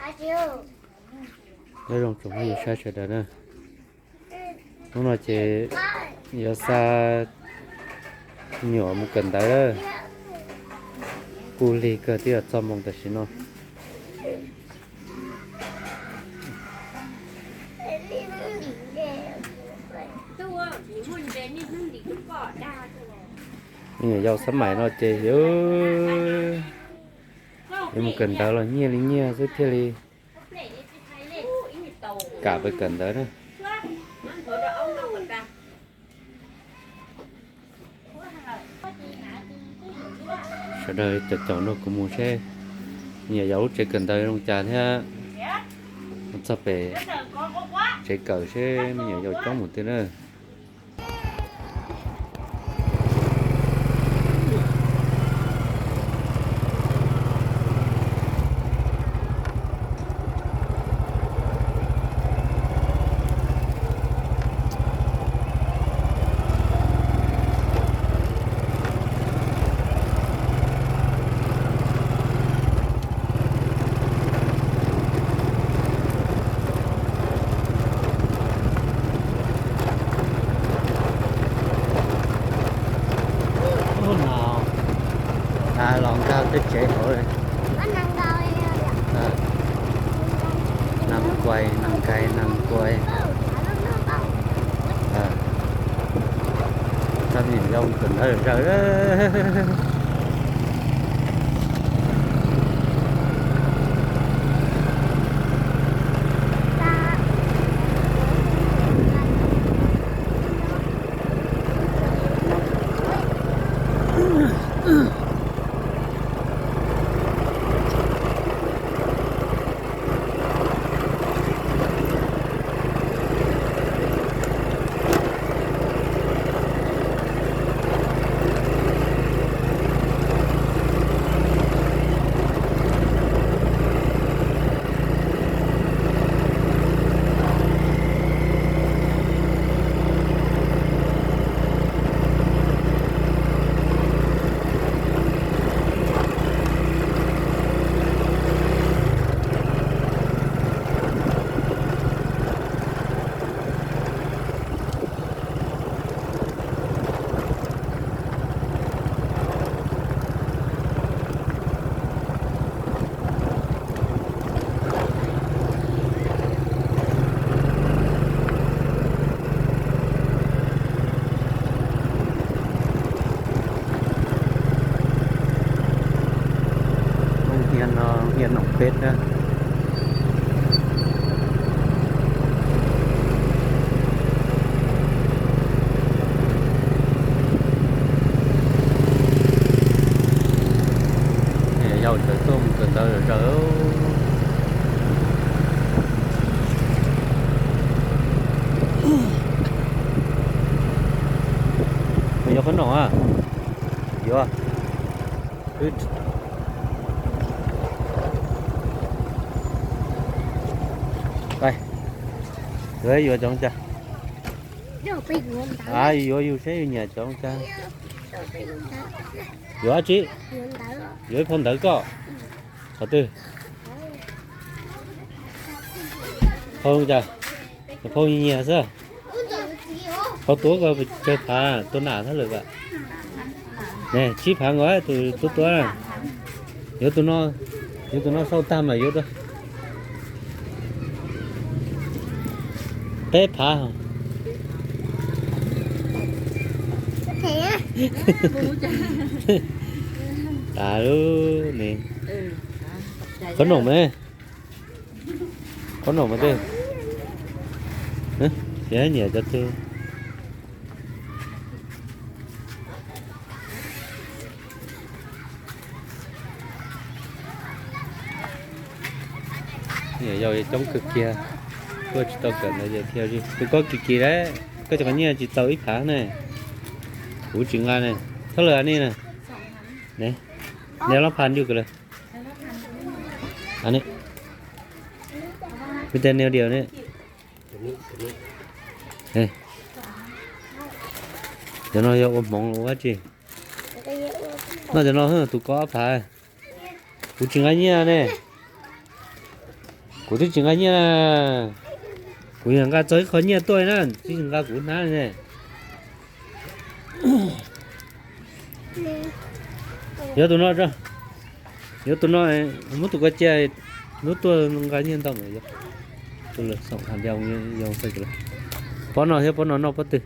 Nyob zoo tsoom phooj ywg saib sawv daws na. Hnub no ces yuav xa me nyuam mus kawm ntawv lawm. Kuj lig kawg twb yuav txog moos tam sim no. Me nyuam yaus xab maim no ces yuav mus kawm ntawv los nyiaj li nyiaj xwb thiaj li kam pais kawm ntawv na. Sawv daws caum caum nrog kuv mus seb me nyuam yaus lub tsev kawm ntawv zoo cas thiab. Mus txog pem tsev kawm seb me nyuam yaus coob mus twg na. Los nkag tej tsev hauv li. Nees kuai, nees kais, nees kuai. Txhob nim zoo kawm ntawv zaws. Hia no, hia Noom Peb na. Yau sawv tuaj mus kawm ntawv zom zaws. Mus yuav qhob noom a? Yuav. Yuav, yuav cov cas? A, yuav yus saib yus nyiam cov cas. Yuav dab tsi? Yuav ib phau ntawv koj. Qhov twg? Phau cas? Phau nyias xwb. Phau tuav ko tsawg phav, tua nam thab lawm as? Tsib phav nkaus tus tuav tuav. Yuav tus no, yuav tus no sau tag mas yuav dua. Peb phav. Tas lub ne. Qhob noom ne. Qhob noom mas tej. Tsis nyiam cov twg. Yau coob kawg kiag, tuaj tsis tau kawm ntawv ces thiaj li tus koj kim kim lawm, koj cov qhov nyiaj tsis txaus ib phav ne. Kuv tsis nqa ne, thab lawm nej na. Ne, neb lab phan yuj kawg lawm. Vim tej neu diam ne. Cov no yog ua hmoov ua dab tsi? Noj cov no tus koj ob phav. Kuv tsis nqa nyiaj ne. Kuv twb tsis nqa nyiaj na. Kuv yog nqa txog ib qho nyiaj tuaj na, twb tsis nqa kuv hnab ne. Yuav tus no, yuav tus no, muab tus ko cia, hnub tuaj nqa nyiaj ntau mas yuav. Pob no thiab pob no noj pob twg?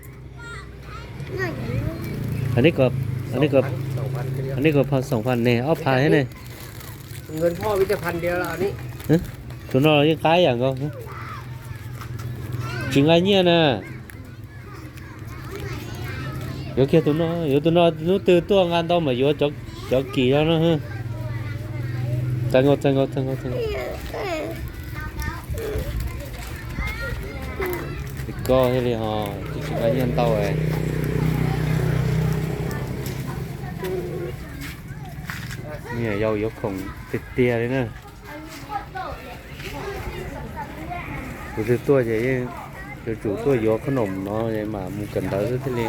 Nej kom pha xoom pha ne, ob pha thiab ne. Tus no yeej qab ib yam nkaus. Tsis nqa nyiaj na. Yuav kiag tus no, yuav tus no hnub twg tuaj nqa ntau mas yuav cov kim no na. Txais nkaus, txais nkaus, txais nkaus, txais nkaus. Koj thiaj li ho tsis nqa nyiaj ntau. Me nyuam yaus yuav khoom tiag tiag li na. Tus twg tuaj ces yeej yuav tsum tuaj yuav khoom no es mam mus kawm ntawv xwb thiaj li.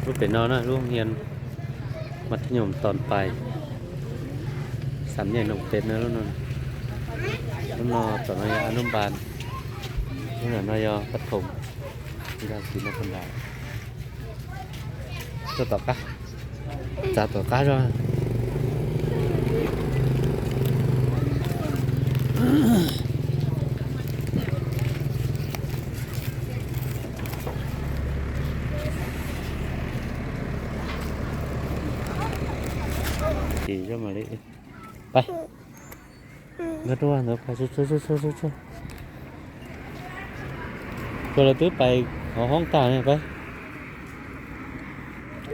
Lub pem no na, lub hoob hias mas thib nyuam tos pais, xam nyej noo pes na lub no. Lub no tom no yog a nub npas, lub no yog pab thoom, ib dag tis no pab ntas. Tuaj tom qab, txav tom qab zog. Ces zoo mam li pais, nkag rau ntawd pais, tsuag tsuag tsuag tsuag tsuag, rau lawv twb pais hauv hoob tag ne pais.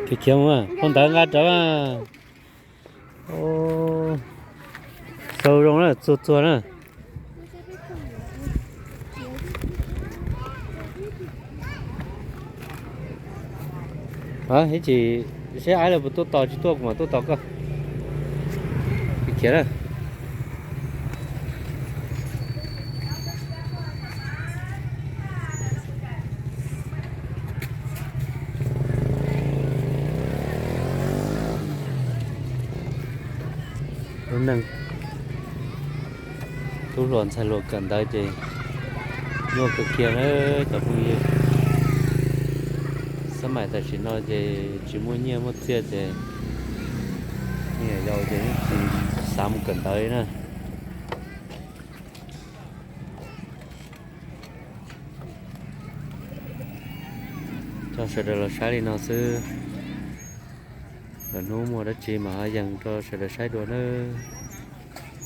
Khiav khiav mus, phau ntawv nqa rawv. Xau zoo na, txuag txuag na. Ib chim seb aib lawv puas tuaj tos, tsis tuaj kuv mam tuaj tos koj. Khiav na. Lub neej tub hluas ntxhais hluas kawm ntawv ces nyuaj kawg kiag na cov phooj ywg. Xab maim tam sim no ces tsis muaj nyiaj muaj txiaj ces me nyuam yaus ces yeej tsis xav mus kawm ntawv li na. Coj sawv daws los saib li no xwb, lwm hnub muaj dab tsi mam ho yees rau sawv daws saib dua nawb.